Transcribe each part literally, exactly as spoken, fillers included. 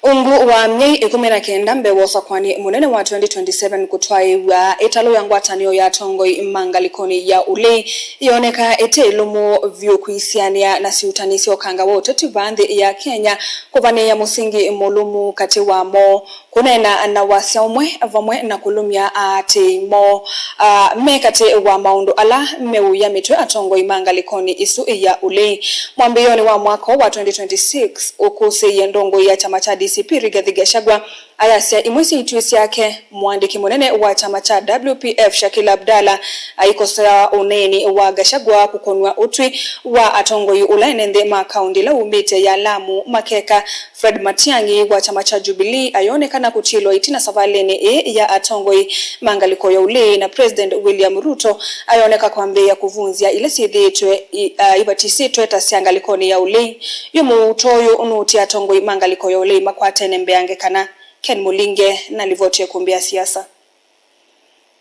Ungu wa myei ĩkũmi na kenda mbee wa ũsakũani mũnene wa twenty twenty-seven kũtwaĩw'a, ĩtalũ ya ngwatanĩo ya atongoi ma ngalĩkonĩ ya ũlei yooneka ĩte ĩlũmu vyũ kwĩsianĩa na syĩutanĩ sya ũkanga wa ũteti vaa nthĩ ya Kenya, kũvanĩĩa mũsingi mũlũmu katĩ wamo, kũneena na wasya ũmwe, vamwe na kũlũmya aatĩĩi moo, ah, me katĩ wa maũndũ ala meũya mĩtwe atongoi ma ngalĩkonĩ ĩsu ya ũlei. Mwambĩĩonĩ wa mwaka wa twenty twenty-six, ũkũsĩĩie ndongoi ya kyama kya D C P Rigathi Gachagua ayasya imwe sya ituĩ syake. Mũandĩki mũnene wa kyama kya W P F Shakil Abdalla aikosea ũneeni wa Gachagua kũkonw'a ũtwi wa atongoi ũla ene nthĩ ma kaũntĩ ĩla umĩte ya Lamu makeka. Fred Matiang'i wa kyama kya Jubilee ayonekana kũtilwa ĩtina savalĩnĩ ĩĩ ya atongoi ma ngalĩko ya ũlei, na President William Ruto ayoneka kwambĩĩa kũvunzya ila syĩthĩĩtwe i-, a, ivatisĩtwe ta sya ngalĩkonĩ ya ũlei. Yu mũuto ũyũ nũũtie atongoi ma ngalĩko ya ũlei makwatene mbeange kana? Ken Mũlinge na livoti ya Kumbi ya Siasa.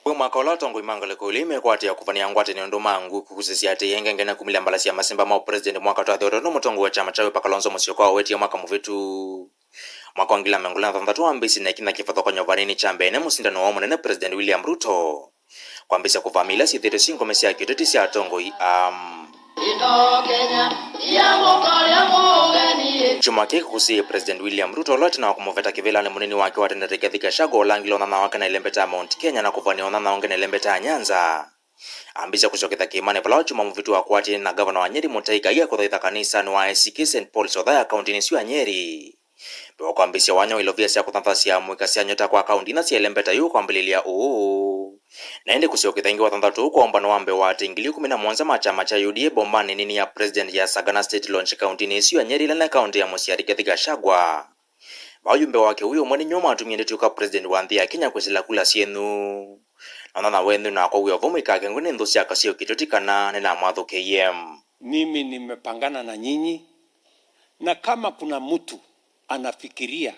Kwĩ mwaka ũla atongoi ma ngalĩko ilĩ mekwatĩa kũvanĩa ngwatanĩo ndũmangu kũkusĩsya atĩ ĩengenge na kumĩlya mbala sya masimba ma ũpresident mwaka twathĩ ũtano mũtongoi wa kyama kya Wiper Kalonzo Musyoka wawetie mwaka mũvĩtu. Mwaka wa ngili na mĩongo ĩlĩ na thanthatũ wambĩĩsye na ĩkinya kĩvathũkany'o vanini kya mbee nĩ mũsindano wa mũnene President William Ruto kwambĩĩsya kũvamia ila syĩthĩĩtwe syĩ ngome sya kĩũteti sya atongoi aa. Kyumwa kĩĩ kĩkusĩĩie President William Ruto ũla ĩtina wa kũmũveta kĩvĩlanĩ mũnini wake wa tene Rigathi Gachagua ũla angile ũnyanyawa wake na ĩlembeta ya Mount Kenya na kũvania ũnyanyawa ũngĩ na ĩlembeta ya Nyanza, ambĩĩsya kũsyokethya kĩĩmanĩ vala kyumwa mũvĩtu wakwatĩe na ngavana wa Nyeri Mutahi Kahiga kũthaitha kanisanĩ wa A C K Saint Paul's Othaya kaũntĩnĩ ĩsu ya Nyeri. Mbee wa kwambĩĩsya wanya wa ilovia sya kũthanthasya mũika sya nyota kwa kaũntĩ ila syaĩle mbeta yu kwambĩlĩlya ũũ, na ĩndĩ kũsyokethya ĩngĩ wathanthatũ ũũ kwa ũmbano wa mbee wa atei ngili ikũmi na mũonza ma kyama kya U D A bombanĩ nini ya President ya Sagana State Launch kaũntĩnĩ ĩsu ya Nyeri, ĩla nĩ kaũntĩ ya mũsyai Rigathi Gachagua. Vau yu mbee wake ũyũ ũmwe nĩnyo mwatumie ndĩtw'ĩka President wa nthĩ ya Kenya kwĩsĩla kula syenyu. Na ũnyanyawa wenyu nakwa wĩ o vau mũikakengwe nĩ nthũ sya kaseo kĩtũti kana nĩnamwathũkĩie. Mimi nimepangana na nyinyi, na kama kuna mtu anafikiria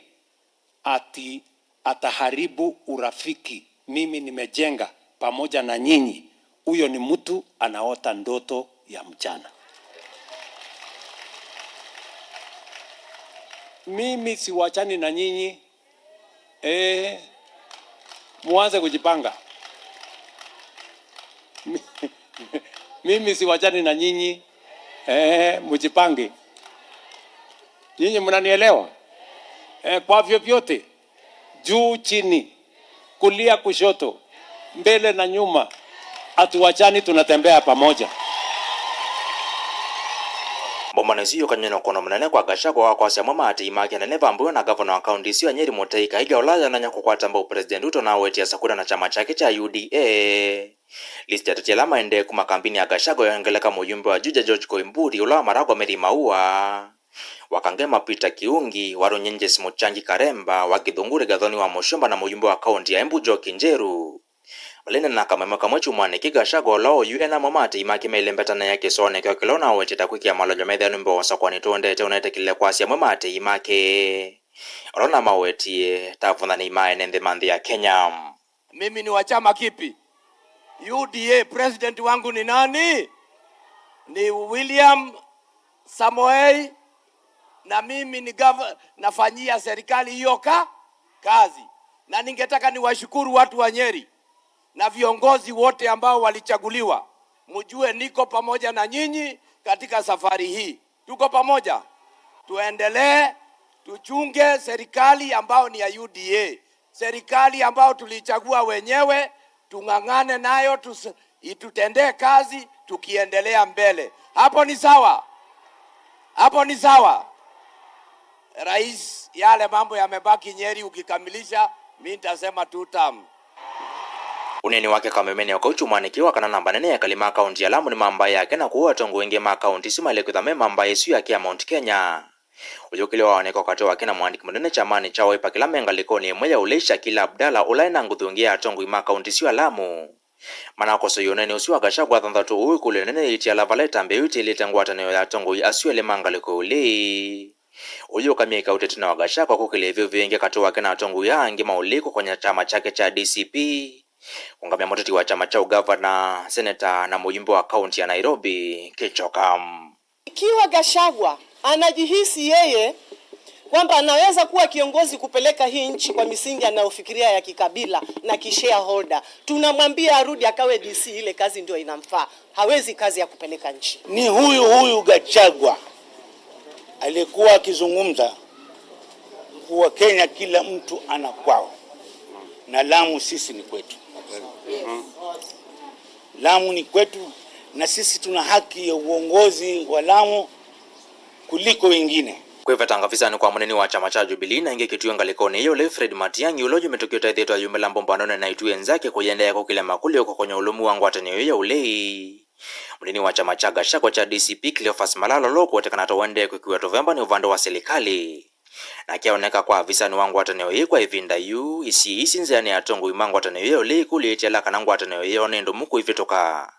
ati ataharibu urafiki mimi nimejenga pamoja na nyinyi, huyo ni mtu anaota ndoto ya mchana. Mimi siwachani na nyinyi. Eh, muanze kujipanga. Mimi siwachani na nyinyi. Eh, mujipange. Nyinyi mnanielewa? Eh, kwa vyovyote, juu chini, kulia kushoto, mbele na nyuma, hatuachani, tunatembea pamoja. Mbombanĩ ĩsu yũkany'e na ũkũno mũnene kwa Gachagua wa kwasya amwe ma atei make anene vamwe na ngavana wa kaũntĩ ĩsu ya Nyeri Mutahi Kahiga ũla ayonany'a kũkwata mbau President Ruto na awetie asakũlya na kyama kyake kya U D A. List ya ateti ala maendee kuma kambinĩ ya Gachagua yongeleka mũyumbe wa Juja George Koimburi, ũla wa Maragwa Mary Maua, wa Kangema Peter Kiungi, wa Runyenjes Mutiangi Karemba, wa Githunguri Gathoni wa Mũsyomba na mũyumbe wa kaũntĩ ya Embu Njoki Njeru. Malĩnena kameme kamwe kyumwanĩ kĩĩ, Gachagua ũla oyu ena amwe ma atei make mailembetanaĩa kĩsoonĩ kyaũ kĩla ũnawetie ta kwĩkĩa malonjo methĩanũ mbee wa ũsakũani tũendete ũneetĩkĩlile kwasya amwe ma atei make ũla ũnamawetie ta avũthani ma ene nthĩ ma nthĩ ya Kenya. Mimi ni wa chama kipi? U D A. President wangu ni nani? Ni William Samoei, na mimi ni gov-, nafanyia serikali hiyo ka-, kazi. Na ningetaka niwashukuru watu wa Nyeri na viongozi wote ambao walichaguliwa. Mjue niko pamoja na nyinyi katika safari hii. Tuko pamoja. Tuendelee, tuchunge serikali ambao ni ya U D A. Serikali ambao tulichagua wenyewe, tung'ang'ane nayo, tus-, itutendee kazi, tukiendelea mbele. Hapo ni sawa? Hapo ni sawa? Rais, yale mambo yamebaki Nyeri ukikamilisha, mi nitasema two term. Ũneeni wake kamemene o kau kyumwanĩ kĩĩ wa kana namba nene ya ekali ma kaũntĩ ya Lamu nĩ ma mbaĩ yake, na kwoou atongoi aingĩ ma kaũntĩ isu maĩle kwĩthwa me ma mbaĩ ĩsu yake ya Mount Kenya. Ũyũkĩlyo wa woneka katĩ wake na mũandĩki mũnene kyamanĩ kya Wiper kĩla me ngalĩkonĩ ĩmwe ya ũlei, Shakil Abdalla, ũla ena nguthu ĩngĩ ya atongoi ma kaũntĩ isu ya Lamu, manakosoie ũneeni ũsu wa Gachagua thanthatũ ũũ ĩkũlyo ĩnene yĩitie ala vala ĩtambya yĩu ĩtĩlĩte ngwatanĩo ya atongoi asu elĩ ma ngalĩko ya ũlei. Ũyũka myei kaũ ĩtina wa Gachagua kũkĩlya ĩvyũvyũ yĩngĩ katĩ wake na atongoi aa angĩ ma ũlei kũkonya kyama kyake kya D C P, kũngamya mũteti wa kyama kya ũgavana, seneta, na mũyumbe wa kaũntĩ ya Nairobi, Kĩchoka. Ikiwa Gachagua anajihisi yeye Kwamba anaweza kuwa kiongozi kupeleka hii nchi kwa misingi anayofikiria ya kikabila na kishareholder. Tunamwambia arudi akawe D C, ile kazi ndio inamfaa. Hawezi kazi ya kupeleka nchi. Ni huyu huyu Gachagua alikuwa akizungumza kuwa Kenya kila mtu ana kwao, na Lamu sisi ni kwetu. Lamu ni kwetu, na sisi tuna haki ya uongozi wa Lamu kuliko wengine. Kwĩvetanga visanĩ kwa mũnini wa kyama kya Jubilee na ĩngĩ kĩtuo ngalĩkonĩ ĩyo, ũla Fred Matiang'i, ũla ũyũ mĩtũkĩ ũtaĩthĩtwe ayumĩla mbombanonĩ na ituĩ nzake kũyĩendeea kũkĩlya makũlyo kũkonya ũlũmu wa ngwatanĩo ĩyo ya ũlei. Mũnini wa kyama kya Gachagua kya D C P, Cleophas Malala, ũla ũkũwetekana ta ũendee kwĩkĩwa tũvemba nĩ ũvande wa silikalĩ. Nake aoneka kwa avisanĩ wa ngwatanĩo ĩĩ kwa ĩvinda yu, isyĩĩ isi nzĩanĩ ya atongoi ma ngwatanĩo ĩyo ĩla ĩkũlĩĩtye ala kana ngwatanĩo ĩyo nĩ ndũmu kũivĩtũka.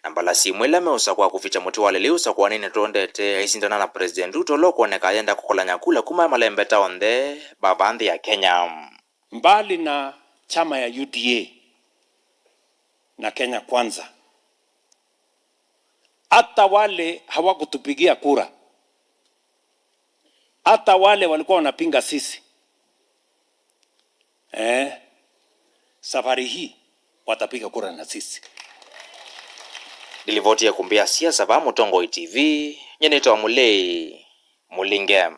Na mbalasi imwe ila meũsakũa kũvikya mũtĩ wa lelĩ ũsakũanĩnĩ tũendete, aisindana na President Ruto ũla ũkwoneka ayenda kũkolany'a kula kuma malembeta onthe vava nthĩ ya Kenya. Mbali na chama ya U D A na Kenya Kwanza, hata wale hawakutupigia kura, hata wale walikuwa wanapinga sisi, eh, safari hii watapiga kura na sisi. Ndilivoti ya kumbi ya siasa va Mũtongoi T V, nyie nĩtawa Mũlei Mũlinge.